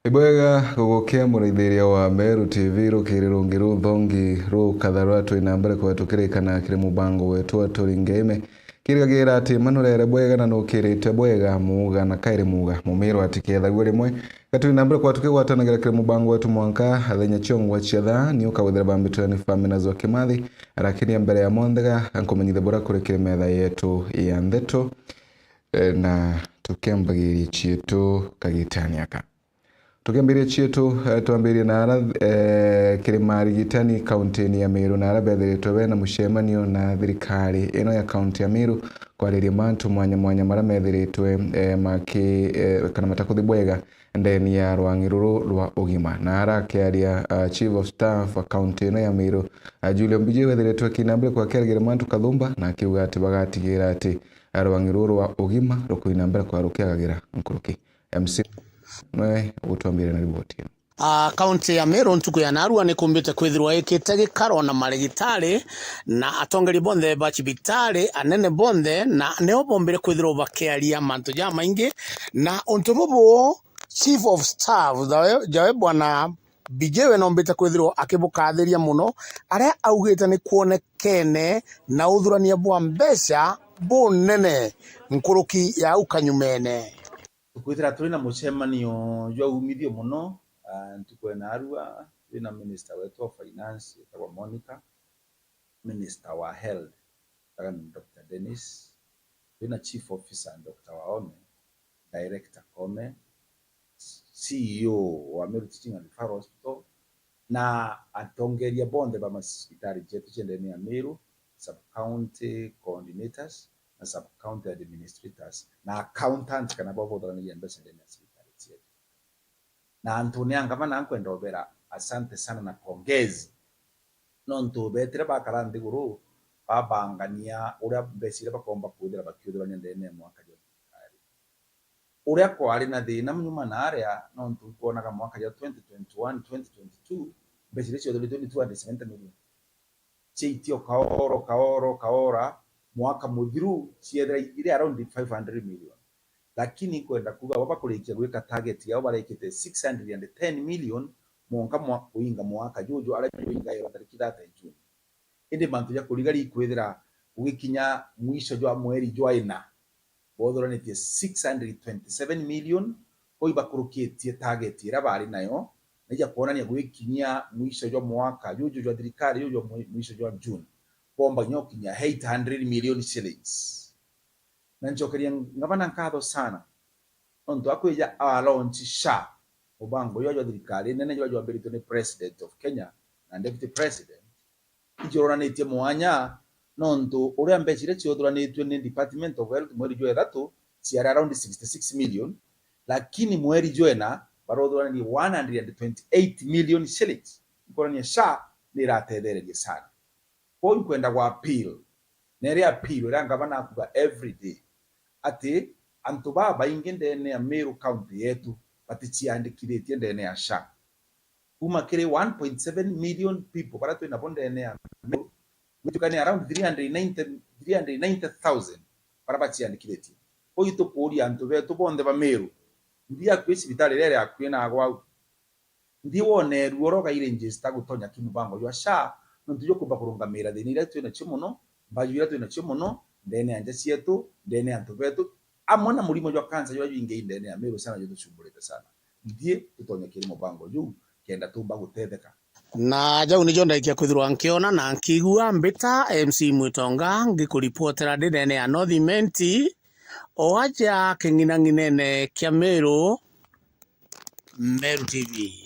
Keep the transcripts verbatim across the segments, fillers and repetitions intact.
Ibwega gugukia muraithiria wa Meru T V, rukiri rungi ruthongi rukatharwa twi na mbere kwa tukirikana kiri mubango wetu wa Turinge Ime. Kirigagira ati manurere bwega na nukirite bwega muuga na kairi muuga. Mumiru atikethagua rimwe. Gatwi na mbere kwa tukigwatanagira kiri mubango wetu mwanka athenya ciongwa cia thaa, ni ukawithira bambitwe ni Famina Zwa Kimathi, lakini mbere ya monthe ga nkumenyithia bura kuri kiri metha yetu ya ndeto, eh, na tukiambagiria cietu kagitani aka. Tukiambiria cietu, eh, twambirie na ara, eh, kiri marigitani kaunti-ini ya Meru, na ara bethiritwe bena mucemanio na thirikari ino ya kaunti ya Meru kwariria mantu mwanya mwanya mara methiritwe, eh, maki, eh, kana matakuthi bwega ndeni ya rwangi ruru rwa ugima. Na ara akiaria, ah, Chief of Staff wa kaunti ino ya Meru, ah, Julio Mbiji wethiritwe akina mbere kwa akiarigira mantu kathumba, na akiuga ati bagatigira ati, ah, rwangi ruru rwa ugima rukuina mbere kwa rukiagagira nkuruki. M C, nwe ugutwambire na riboti ino. A, kaunti ya Meru ntuku ya narua ni kumbite kwithirwa ikite gikaro na marigitari na atongeria bonthe ba cibitari, anene bonthe, na nio bombire kwithirwa bakiaria mantu jamaingi. Na untu bubu, Chief of Staff jawe, jawe Bwana Bijewe nombite kwithirwa akibukathiria muno, aria augite ni kwonekene na uthurania bwa mbeca bunene nkuruki ya au kanyumene. Tukwithira turi na mucemanio jwa umithio muno, ah, ntuku ya narua, turi na minister wetu wa finance, etagwa Monica, minister wa health, etagwa ni Doctor Dennis, turi na chief officer, Doctor Waome, director Kome, C E O wa Meru Teaching and Referral Hospital, na atongeria bonthe ba macibitari jetu cia ndene ya Meru, sub county coordinators, na sub county administrators, na accountant, kana bo bothoranagia mbeca ndene ya cibitari cietu. Na antu ni a ngavana nkwenda ubera asante sana na pongezi. Nontu betire bakara nthiguru, babangania uria mbeca iria bakomba kwithira bakiuthurania ndene ya mwaka jwa thirikari. Uria kwari na thina nyuma na aria, nontu nkwonaga mwaka jwa twenty twenty-one, twenty twenty-two, mbeca iria ciothoritwe ni two hundred seventy million. Ciaitio kaoro, kaoro, kaora, mwaka muthiru, ciethira iri around five hundred million. Lakini nkwenda kuuga, abo bakurikia gwika target yao, barekite six hundred and ten million, monka mwa-, kuinga mwaka juju, aria juingairwa tariki thirty June. Indi mantu ja kurigari ikwithira gugikinya mwisho jwa mweri jwa ina, bothuranitie six hundred twenty-seven million, koi bakurukitie target iria bari nayo, na ija kwonania gwikinyia mwisho jwa mwaka juju jwa thirikari, juju jwa mwi-, mwisho jwa June, bomba nyo kinya eight hundred million shillings. Na ncokeria ngavana nkatho sana, nontu akwija a launch SHA, mubango jwa jwa thirikari nene jwa jwambiritwe ni President of Kenya na Deputy President, ijoronanitie mwanya, nontu uria mbeca iria ciothuranitue ni Department of Health mweri jwa ithatu ciari around sixty-six million, lakini mweri jwa ina barothuranirie one hundred and twenty-eight million shillings. Nkorania SHA ni iratethereria sana. Kwou nkwenda gwa appeal, na iria appeal iria ngavana akuga every day, ati antu babaingi ndene ya Meru County yetu baticiandikithitie ndene ya SHA. Kuma kiri one point seven million people baria twi nabo ndene ya Meru, gwitukania around three hundred ninety, three hundred ninety thousand baria baciandikithitie. Kwou tukuuria antu betu bonthe ba Meru, nthi yaku i cibitari iria iri akui na agwau? Nthi wone ruoro ga iregister gutonya ki mubango jwa SHA, nontu jwa kumba kurungamira thina iria twi nacio mono, mbaju iria twi nacio mono, ndene ya nja cietu, ndene ya antu betu, amwe na murimo jwa cancer jwa jwingi ndene ya Meru sana, jutucumburite sana. Nthie tutonye kiri mubango juu, kenda tumba gutetheka. Na jau nijo ndaikia kwithirwa nkiona na nkigua. Mbita M C Mwitonga, ngikuripotera ndi ndene ya North Imenti, o aja king'inang'inene kia Meru, Meru T V.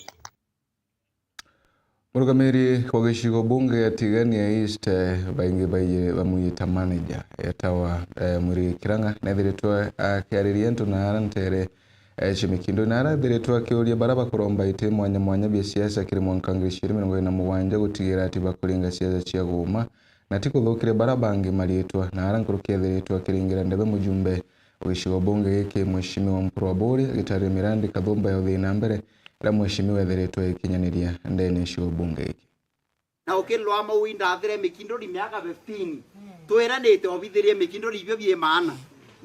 Murugamiri wa gicigo bunge ya Tigania East, eh, baingi baiji bamwita manager, etawa, eh, Mwirigi Kirang'a, nethiritwe akiariria antu na ara ntere, eh, cia mikindo, na ara ethiritwe akiuria bara bakuromba iti mwanya mwanya bia siasa kiri mwanka ngiri ciiri mirongo iri na mugwanja gutigira ati bakuringa siasa cia guuma, na ti kuthukiria bara bangi mariitwa, na ara nkuruki ethiritwe akiringira ndebe mujumbe wa gicigo bunge giki, Mheshimiwa Mpuru Aburi, agitariria mirandi kathumba ya uthii na mbere, iria Mheshimiwa ethiritwe agikinyaniria ndene ya gicigo bunge giki. Na ukirwa mau indathire mikinduri miaka fifteen. Twiranite obithirie mikinduri ibio bie maana.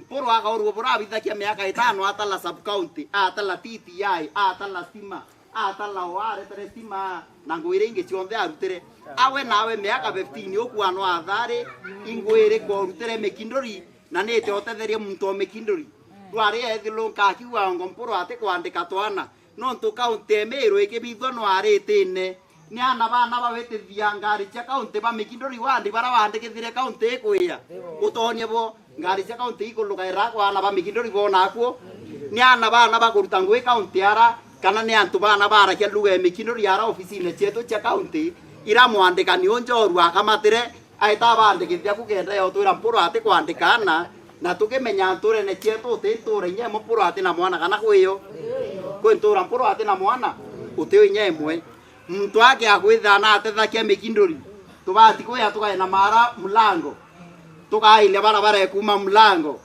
Mpuru akaurua burabithakia miaka itano, atala sub county, atala T T I, atala stima, atala o aretere stima, na ngugi iria ingi cionthe arutire. Awe nawe miaka fifteen ukua no athari, ingugi iriku urutire Mikinduri, na nite utetherie muntu o Mikinduri? Rwari ethilunka akiuga ngo Mpuru ati kwandika twana, nontu county ya Meru ikibithwa no aritine. Ni ana bana bawitithia ngari cia county ba Mikinduri wandi bara wandikithire county ikwia? Utonie bo, ngari cia county ikulugaira kwa ana ba Mikinduri bona akuo? Ni ana bana bakuruta ngugi county ara, kana ni antu bana barakia lugha ya Mikinduri ara ofisine cietu cia county, ira mwandikani unjorua akamatire, aita abandikithia ku kenda yotwira Mpuru ati kwandika ana, na tukimenya nturene cietu uti ntura inya imwe Mpuru ati na mwana kana kwiyo? Kwi ntura Mpuru ati na mwana? Utio inya imwe. Muntu aki akwithana atethakia Mikinduri, tubati kuya tukae na mara Mlango, tukaile barabara ekuma Mlango,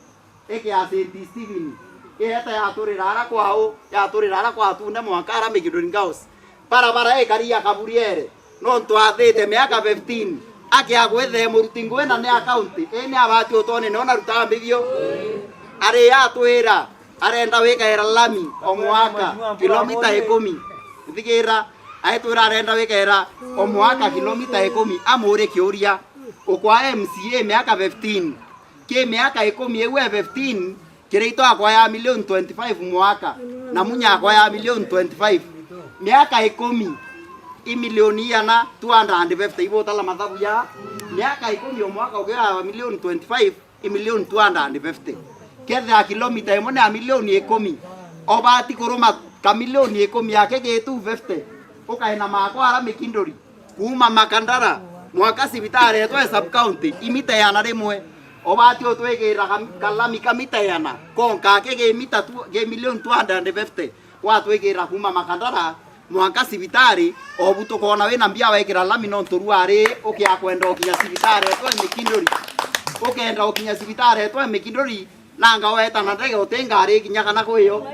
iki ya Saint Stephen, ieta yaturira ara kwao, yaturira ara kwa Tune mwanka ara Mikinduri Girls. Barabara ikari ya Kaburiere, nontu athite miaka fifteen, aki agwithe muruti ngugi na ni a county, ini abati utone no narutaga mbithio. Ari atwira, arenda wikaira lami o mwaka kilomita ikumi. Thigira, aitwira arenda wikaira o mwaka kilomita ikumi, amuri kiuria, ukwa M C A miaka fifteen, ki miaka ikumi iu e fifteen, Kirito akwa ya milioni twenty-five mwaka, na Munya akwa ya milioni twenty-five. Miaka ikumi, i milioni iana, two hundred and fifty, ibo utala mathabu ya miaka ikumi o mwaka ukiwa milioni twenty-five, i milioni two hundred and fifty. Kethira kilomita imwe ni ya milioni ikumi, obati kuruma ka milioni ikumi yake ki two fifty, ukaina makwa ara Mikinduri. Kuuma Makandara mwanka cibitari yetu e sub county, imita iana rimwe. Obati utwigira ka-, kalami ka mita iana, konka ake gi mita tu, gi milioni two hundred and fifty. Watwigira kuuma Makandara mwanka cibitari, obu tukona wina mbia wekira lami nontu ruari ukiakwenda ukinya cibitari yetu e Mikinduri. Ukenda ukinya cibitari yetu e Mikinduri, Nanga weta na ndege uti ngari ikinya kana kwiyo.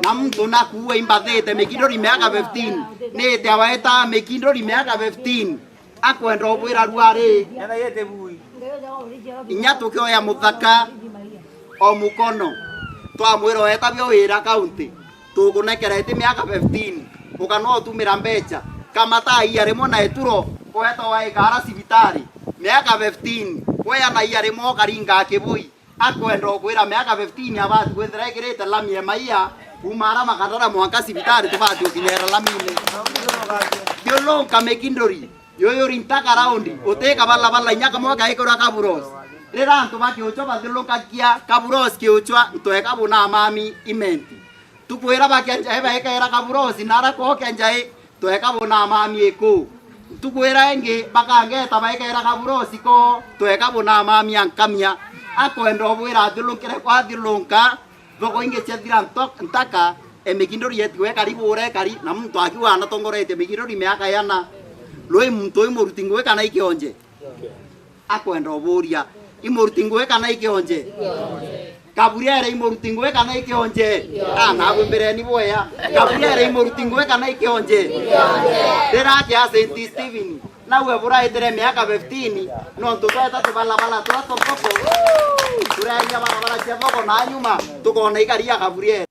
Na muntu nakuua imbathite Mikinduri miaka fifteen. Nite aweta Mikinduri miaka fifteen. Akwenda ubwira ruari. Inya tukioya muthaka o mukono. Twamwira weta bia wira county. Tukunekera iti miaka fifteen. Ukana utumira mbecha. Kamata ia rimwe na ituro. Weta waikara cibitari. Miaka fifteen. Weana ia rimwe ukaringa kibui. Akwenda ukwira miaka fifteen abati kwithira ekirite lami ya maia, kuuma ara Makandara mwanka cibitari tubati ukinyera lamine. Thiulunka Mikinduri, yuyuri ntaka raundi, utika balabala inya kamwe kaikura Kaburosi. Rira antu bakiuchwa bathiulunkakia Kaburosi kiuchwa, ntweka buna mami imenti. Tukwira bakia njai baikaira Kaburosi, na ara kokia njai, tweka buna mami iku. Ntuku ira ingi bakangeta baikaira Kaburosi ko, tweka buna mami ankamia. Akwenda ubwira athiulunkire kwa athiulunka, thoko ingi ciathira nto-, ntaka, e Mikinduri yeti wekari bure kari, na muntu akiwa anatongoretie Mikinduri miaka yana. Rui muntu uyu muruti ngugi kana ikionje? Akwenda uburia, i muruti ngugi kana i kionje? Kaburiere i muruti ngugi kana i kionje? Ah, nabwimbireni bwea. Kaburiere i muruti ngugi kana i kionje? Rira akia Saint Stephen, nawe buraitire miaka fifteen, nontu tweta tubalabala twa toboko. Tureria barabara cia thoko na nyuma, tukona igari ya Kaburiere.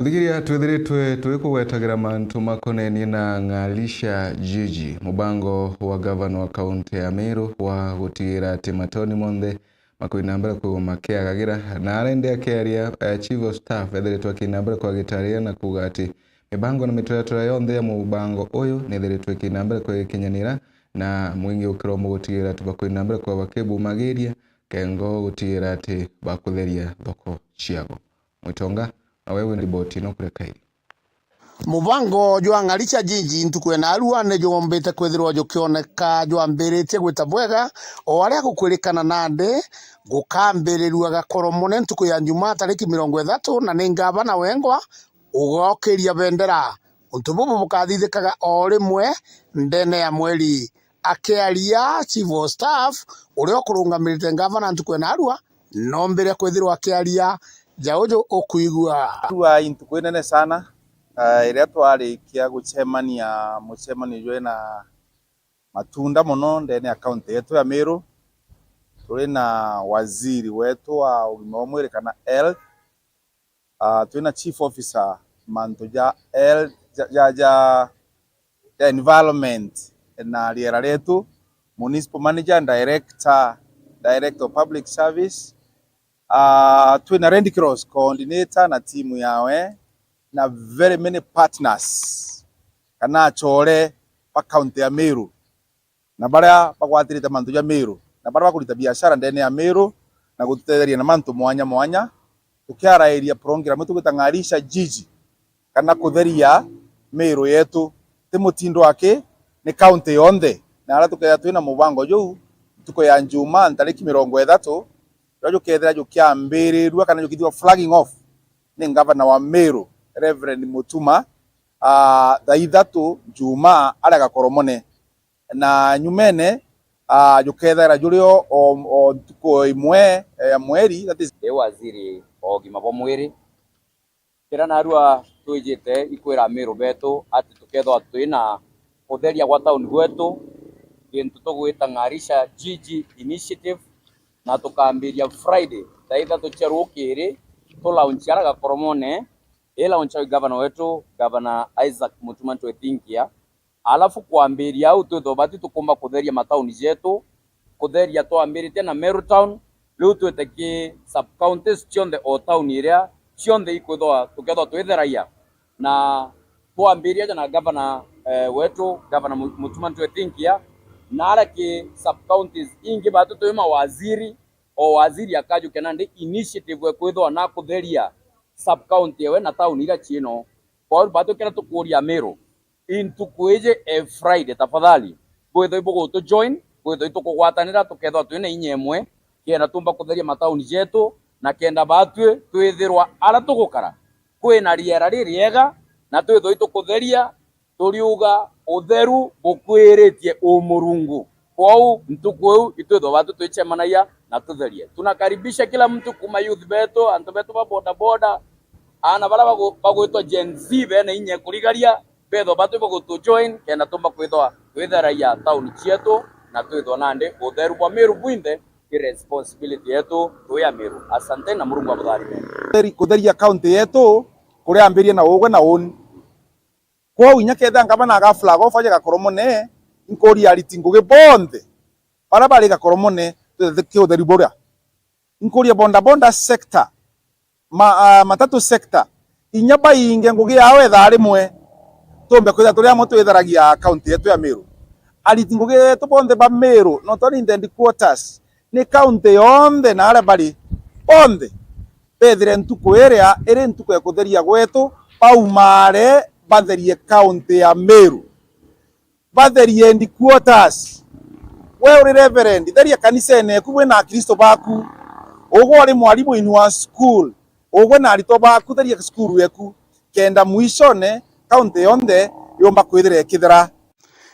Muthikiria, twithiritwe twikugwetagira mantu makonenie na Ng'arisha Jiji, mubango wa gavana wa kaunti ya Meru wa gutigira ati matauni monthe makwina mbere kwigwa makiagagira. Na arende akiaria, eh, chief of staff ethiritwe akina mbere kwagitaria na kuuga ati mibango na mitaratara yonthe ya mubango uyu nithiritwe ikina mbere kwigikinyanira, na mwingi ukiromba gutigira ati bakwina mbere kwa bakibumagiria kengo gutigira ati bakutheria thoko ciabo. Mwitonga, na wewe ni riboti ino kuri Kairi. Mubango jwa Ng'arisha Jiji ntuku ya narua ni jumbite kwithirwa jukioneka jwambiritie gwita bwega, o aria gukwirikana nandi gukambirirua gakoro mune ntuku ya Njumaa tariki mirongo ithatu, na ni ngavana wengwa ugokiria bendera. Untu bubu bukathithikaga o rimwe ndene ya mweri. Akiaria chief of staff uria ukurungamirite ngavana ntuku ya narua, nombire kwithirwa akiaria ja uju ukwigua. Narua i ntuku inene sana, ah, iria twarikia gucemania mucemanio jwina matunda mono ndene ya kaunti yetu ya Meru. Turi na waziri wetu wa ugima wa mwiri kana health, ah, twi na chief officer mantu ja health, ja, ja, ja, ja environment na riera rietu, municipal manager, director, director of public service, ah, twi na Red Cross coordinator na timu yawe, na very many partners kana achore ba county ya Meru, na baria bagwatirite mantu ja Meru, na baria bakurita biashara ndene ya Meru, na gututetheria na mantu mwanya mwanya, tukiarairia program itugwita Ng'arisha Jiji, kana kutheria Meru yetu. Ti mutindo aki, ni county yonthe. Na aria tukethira twina mubango juu, ntuku ya Njumaa, ntariki mirongo ithatu, juria jukethira jukiambirirua kana jukithirwa flagging off ni ngavana wa Meru, Reverend Mutuma, ah, thaa ithatu Njumaa aria Gakoromone. Na nyumene, ah, jukethaira juri o, o, o ntuku imwe, eh, ya mweri, that is. Ndi waziri wa ugima bwa mwiri. Kiria narua twijite ikwira Amiru betu ati tukethwa twina kutheria gwa tauni gwetu, gintu tugwita Ng'arisha Jiji Initiative, na tukambiria Friday thaa ithatu cia rukiri, tu launch ara Gakoromone, i launch ya gavana wetu, Gavana Isaac Mutuma Ntwethinkia. Alafu kwambiria au twithwa bati tukumba kutheria matauni jetu, kutheria twambiritie na Meru Town, riu twite ki sub counties cionthe o tauni iria cionthe ikwithwa tukethwa twitheragia. Na twambiria ja na gavana, eh, wetu, Gavana Mu-, Mutuma Ntwethinkia, na aria ki sub counties ingi batu twi mawaziri, o waziri akajukia nandi initiative ekwithwa na kutheria sub county ewe na tauni iria ciino. Kwou batu kira tukuria Amiru, i ntuku iji e Friday, tafadhali, bwithwe ibugutu join, bwithwe itukugwatanira, tukethwa twina inya imwe, kenda tumba kutheria matauni jetu, na kenda batwi twithirwa ara tugukara kwina riera ririega, na twithwe itukutheria, turiuga utheru bukwiritie umurungu. Kwou ntuku iu itwithwa batwi twicemanagia na tutherie. Tunakaribisha kila mtu, kuma youth betu, antu betu ba boda boda, ana baria bagu-, bagwitwa Gen Z bena inya kurigaria, bethwa batwi bagutu join, kenda tumba kwithwa twitheragia tauni cietu, na twithwa nandi utheru bwa Meru bwinthe i responsibility yetu twi Amiru. Asante na Murungu abutharime. Kutheri-, kutheria county yetu kuriambirie na ugwe na uni. Kwou inya kethira ngavana aga flag off aje Gakoromone, inkuria ariti ngugi bonthe baria bari Gakoromone, twithe ki utheru buria. Inkuria boda boda sector, ma-, ah, matatu sector, inya bainge ngugi yao ithaa rimwe, tumbe kwithira turi amwe twitheragia county yetu ya Meru. Ariti ngugi yetu bonthe ba Meru, not only in the headquarters, ni county yonthe na aria bari bonthe, bethire ntuku iria iri ntuku ya kutheria gwetu, baumare batherie county ya Meru, batherie headquarters. We uri reverend, theria kanisene eku bwina akristo baku. Ugwe uri mwarimu in wa school, ugwe na aritwa baku, theria cukuru eku, kenda mwishone county yonthe yumba kwithira ikithera.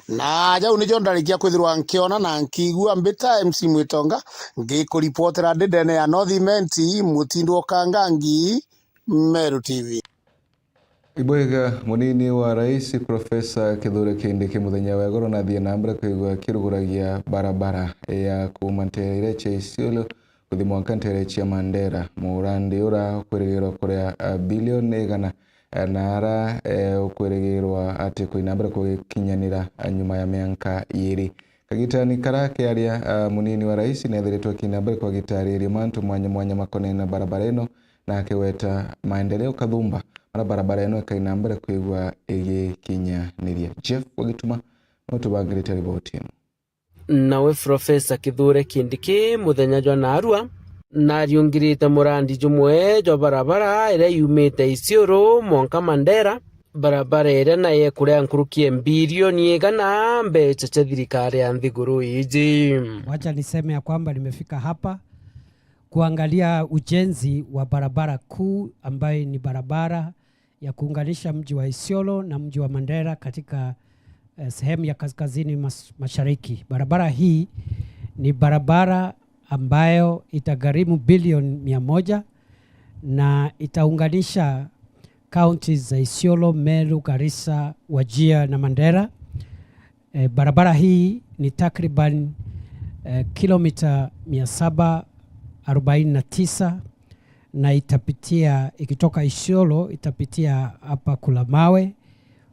Na jau nijo ndarikia kwithirwa nkiona na nkiigua mbita M C Mwitonga, ngikuripotera ndi ndene ya North Imenti, Mutindo Okangangi, Meru T V. Ibwega, munini wa rais Profesa Kithure Kindiki muthenya wa igoro nathie na mbere kwigua akiruguragia barabara ya kuuma nteere cia Isiolo kuthi mwanka nteere cia Mandera. Murandi ura ukwirigirwa kuria, ah, bilioni igana, eh, na ara, eh, ukwirigirwa ati kwina mbere kugikinyanira, ah, nyuma ya mianka iiri. Kagitani kara akiaria, ah, munini wa rais neethiritwe akina mbere kwa gitariria mantu mwanya mwanya makonene na barabara ino, na akigweta maendeleo kathumba maria barabara ino ikaina mbere kwigua igikinyaniria. Jeff Wagituma nutubangirite riboti ino. Nawe Profesa Kithure Kindiki muthenya jwa naarua nariungirite murandi jumwe jwa barabara iria yumite Isiolo mwanka Mandera, barabara iria nayo ikuria nkuruki ya mbilioni igana mbeca cia thirikari ya nthiguru iji. Wacha niseme ya kwamba nimefika hapa kuangalia ujenzi wa barabara kuu ambayo ni barabara ya kuunganisha mji wa Isiolo na mji wa Mandera katika, eh, sehemu ya kaskazini mas-, mashariki. Barabara hii ni barabara ambayo itagharimu bilioni mia moja na itaunganisha counties za Isiolo, Meru, Garissa, Wajir na Mandera. Eh, barabara hii ni takriban eh, kilomita mia saba arobaini na tisa, na itapitia, ikitoka Isiolo, itapitia hapa Kulamawe,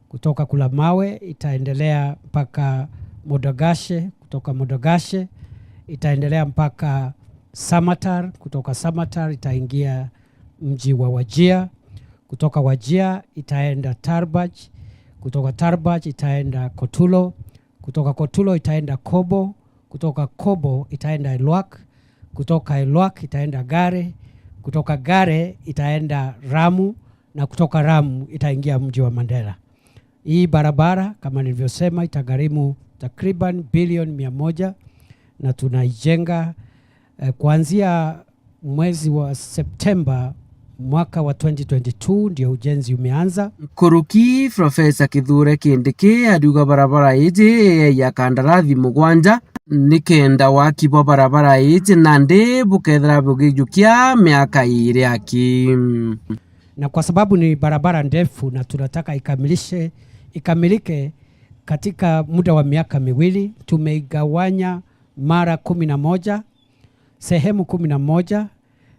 kutoka Kulamawe itaendelea mpaka Modogashe, kutoka Modogashe itaendelea mpaka Samatar, kutoka Samatar itaingia mji wa Wajir, kutoka Wajir itaenda Tarbaj, kutoka Tarbaj itaenda Kotulo, kutoka Kotulo itaenda Kobo, kutoka Kobo itaenda Elwak, kutoka Elwak itaenda Gare, kutoka Gare itaenda Ramu, na kutoka Ramu itaingia mji wa Mandera. Hii barabara, kama nilivyosema, itagharimu takriban bilioni mia moja, na tunaijenga, eh, kuanzia mwezi wa Septemba mwaka wa twenty twenty-two ndio ujenzi umeanza. Nkuruki, Profesa Kithure Kindiki ariuga barabara iji ya kandarathi mugwanja ni kenda waki bwa barabara iji nandi bukethira bugijukia miaka iiri aki. Na kwa sababu ni barabara ndefu na tunataka ikamilishe, ikamilike katika muda wa miaka miwili, tumeigawanya mara kumi na moja, sehemu kumi na moja,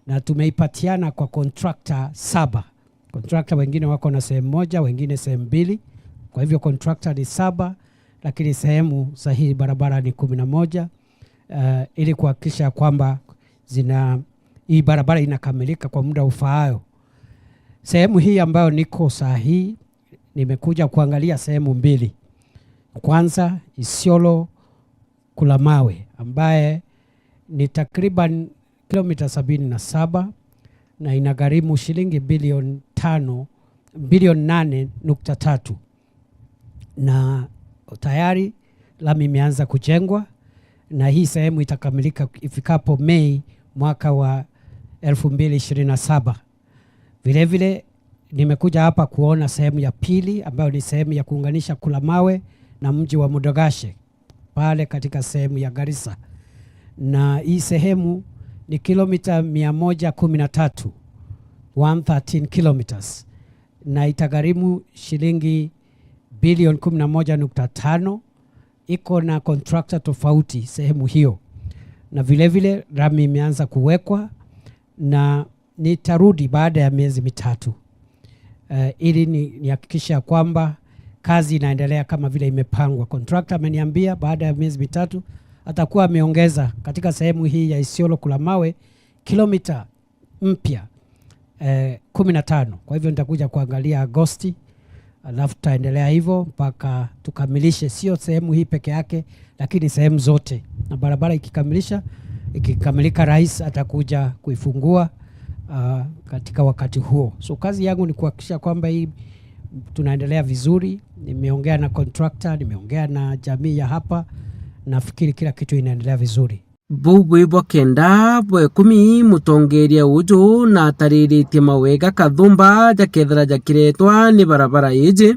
na tumeipatiana kwa contractor saba. Contractor wengine wako na sehemu moja, wengine sehemu mbili. Kwa hivyo contractor ni saba, lakini sehemu sahihi barabara ni kumi na moja, eh, ili kuhakikisha kwamba zina, hii barabara inakamilika kwa muda ufaayo. Sehemu hii ambayo niko saa hii, nimekuja kuangalia sehemu mbili. Kwanza, Isiolo Kulamawe, ambaye ni takriban kilomita sabini na saba na inagharimu shilingi bilioni tano, bilioni nane nukta tatu. Na tayari lami imeanza kujengwa, na hii sehemu itakamilika ifikapo Mei mwaka wa elfu mbili ishirini na saba. Vile vile, nimekuja hapa kuona sehemu ya pili, ambayo ni sehemu ya kuunganisha Kulamawe na mji wa Modogashe, pale katika sehemu ya Garissa. Na hii sehemu ni kilomita mia moja kumi na tatu, one thirteen kilometers, na itagharimu shilingi bilioni kumi na moja nukta tano. Iko na contractor tofauti sehemu hiyo, na vile vile lami imeanza kuwekwa, na nitarudi baada ya miezi mitatu, eh, ili ni, nihakikishe ya kwamba kazi inaendelea kama vile imepangwa. Contractor ameniambia baada ya miezi mitatu atakuwa ameongeza katika sehemu hii ya Isiolo Kulamawe kilomita mpya, eh, kumi na tano. Kwa hivyo nitakuja kuangalia Agosti, alafu tutaendelea hivyo mpaka tukamilishe, sio sehemu hii peke yake, lakini sehemu zote. Na barabara ikikamilisha, ikikamilika, rais atakuja kuifungua, ah, katika wakati huo. So kazi yangu ni kuhakikisha kwamba hii tunaendelea vizuri. Nimeongea na contractor, nimeongea na jamii ya hapa, nafikiri kila kitu inaendelea vizuri. Buu bwi bwa kenda bwa ikumi, mutongeeria uju natariritie mawega kathumba jakethira jakiretwa ni barabara iji,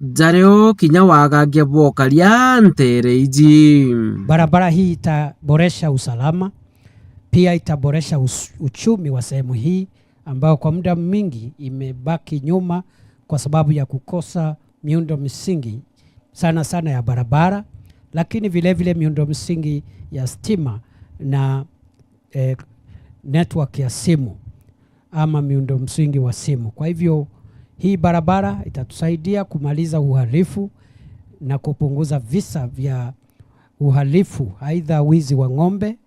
jario kinya wagagia bwokaria nteere iji. Barabara hii itaboresha usalama, pia itaboresha us-, uchumi wa sehemu hii ambao kwa muda mingi imebaki nyuma kwa sababu ya kukosa miundo msingi sana sana ya barabara, lakini vile vile miundo msingi ya stima na, eh, network ya simu ama miundo msingi wa simu. Kwa hivyo, hii barabara itatusaidia kumaliza uhalifu na kupunguza visa vya uhalifu, aidha wizi wa ng'ombe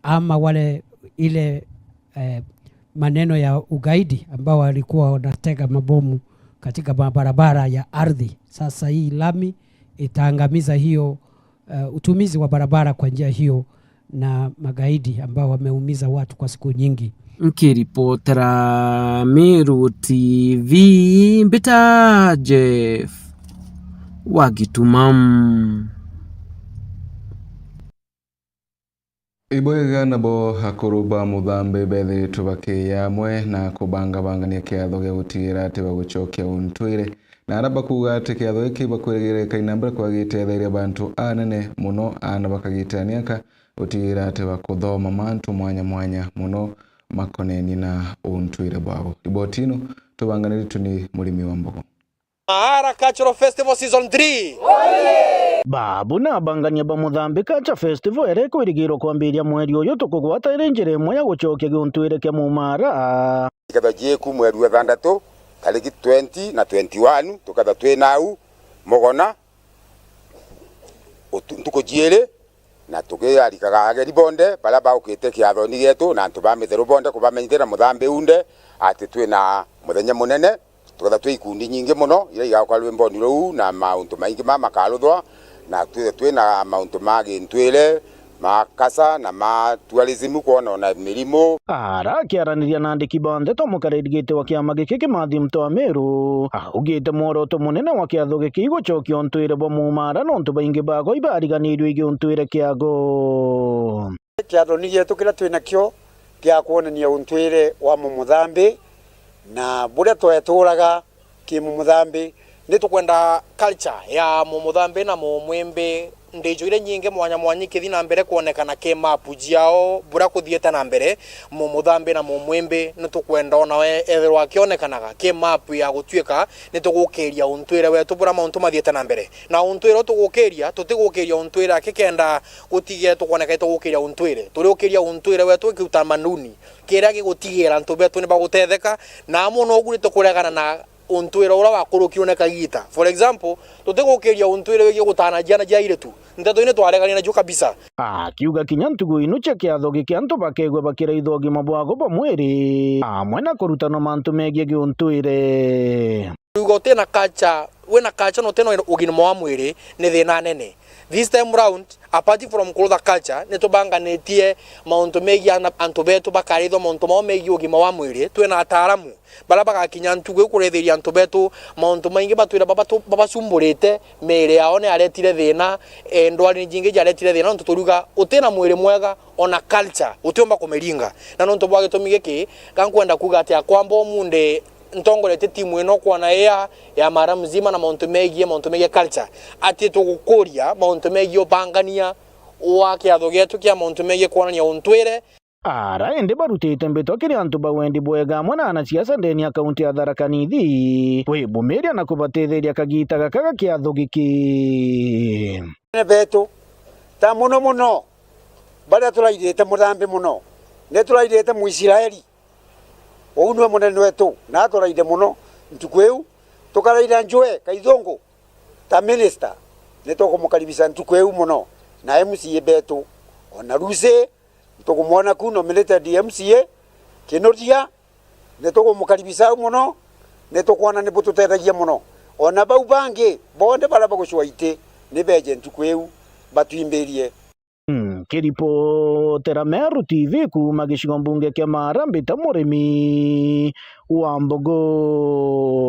ama wale ile, eh, maneno ya ugaidi ambao walikuwa wanatega mabomu katika mabarabara ya ardhi. Sasa hii lami itaangamiza hiyo, eh, utumizi wa barabara kwa njia hiyo na magaidi ambao wameumiza watu kwa siku nyingi. Nkiripotera Meru T V, mbita Jeff wa Gituma. Ibwega nabo akuru ba Muthambi bethiritwe bakiya amwe na kubangabangania kiatho gia gutigira ati bagucokia untwire, na aria bakuuga ati kiatho giki bakwirigirira gikaina mbere kwa giteethairia bantu anene mono, aana bakagitania aka gutigira ati bakuthoma mantu mwanya mwanya mono makonenie na untwire bwao. Riboti ino tubanganiritwe ni Murimi wa Mbogo. Mahara Cultural Festival Season three. Babu na abangania ba Muthambi Culture Festival iria ikwirigirwa kwambiria mweri uyu tukugwata iri njira imwe ya gucokia giuntwire kia Mumara. Ikethwa jiiku mweri wa thanthatu, tariki twenty na twenty-one, tukethwa twi nau Mugona, utu-, ntuku jiiri, na tukiarikaga ageni bonthe baria baukite kiathoni gietu na antu ba mitheru bonthe kubamenyithia na Muthambi unthe ati twina muthenya munene, tukethwa twi ikundi nyingi mono iria igaukwa rwimboni ruu na mauntu maingi ma makaruthwa, na twithwe twina mauntu ma gintwire, ma kasa na ma tourism kwona ona mirimu. Ara akiaraniria na andiki ba ndeto, mukariri giti wa kiama giki Kimathi Mtwamiru augite mworoto munene wa kiatho giki igucokia untwire bwa Mumara nontu baingi bago ibariganirue igi untwire kiago. Kiathoni gietu kiria twinakio gia kwonania untwire wa Mumuthambi na buria tweturaga ki Mumuthambi. Ni tukwenda culture ya Mumuthambi na Mumwimbi, ndijo iria nyingi mwanya mwanya ikethi na mbere kwonekana ki mapu jiao buria kuthiete na mbere. Mumuthambi na Mumwimbi ni tukwenda ona we ethirwa akionekanaga ki mapu ya gutuika ni tugukiria untwire wetu buria mauntu mathiete na mbere. Na untwire uria tugukiria, tutigukiria untwire aki kenda gutigia tukwoneka tugukiria untwire. Turiukiria untwire wetu ki utamaduni, kiria gigutigira antu betu ni bagutetheka, na amwe nogu ni tukuregana na untwire uria wakurukirwe ni kagiita. For example, tutigukiria untwire wigie gutana jiana jia airitu. Nteto ino twaregania nacio kabisa. Akiuga kinya ntugu inu cia kiatho giki antu bakegwe bakiraithwa ugima bwago bwa mwiri, amwe na kurutanwa mantu megie giuntwire. Uga utina culture, wina culture na utina ugima wa mwiri ni thina nene. This time round, apart from kurutha culture, ni tubanganitie mauntu megie ana-, antu betu bakarithwa mauntu mao megie ugima wa mwiri. Twina ataaramu baria bagakinya ntugu iu kurithiria antu betu mauntu maingi batwira babatu-, babacumburite, miiri yao ni yaretire thina, eh, ndwari jingi jaretire thina, nontu turiuga utina mwiri mwega, ona culture utiumba kumiringa. Na nontu bwa gitumi giki, ga nkwenda kuuga ati akwamba umunthi ntongoretie timu ino kwona ea ya mara mzima na mauntu megie, mauntu megie culture. Ati tugukuria mauntu megie ubangania wa kiatho gietu kia mauntu megie kwonania untwire. Ara indi barutite mbitwa kiri antu ba wendi bwega amwe na anasiasa ndeni ya kaunti ya Tharaka Nithi kwibumiria na kubatetheria kagiita gaka ga kiatho giki. Anene betu, ta mono mono baria turairite Muthambi mono, ni turairite Muisraeli. Uu niwe munene wetu, na aturaire mono ntuku iu. Tukaraira Njue Kaithungu ta minister, ni tukumukaribisha ntuku iu mono, na M C A betu. Ona Lucy, nitukumwona ku nominated M C A Kinuthia, ni tukumukaribisha au mono, ni tukwona ni bututethagia mono. Ona bau bangi bonthe baria bagucwa iti, ni beje ntuku iu batwimbirie. Mm, nkiripotera Meru T V kuuma gicigo mbunge kia Mara, mbita Murimi wa Mbogo.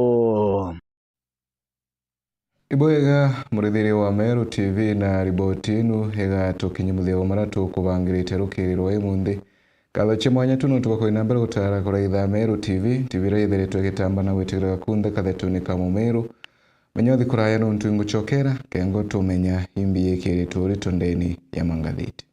Ibwega, murithiria wa Meru T V, na riboti inu igatukinyia muthia wa maria tukubangirite rukiri rwa imunthi. Nkatho cia mwanya tu nontu bwa kuthi na mbere gutara kuraitha Meru T V, T V iria ithiritwe igitamba na gwitikirika kunthe kathetuni ka Mumiru. Menya uthi kuraya nontu ingucokera, kengo tumenya imbi ikiritwe uritu ndeni ya mangathiti.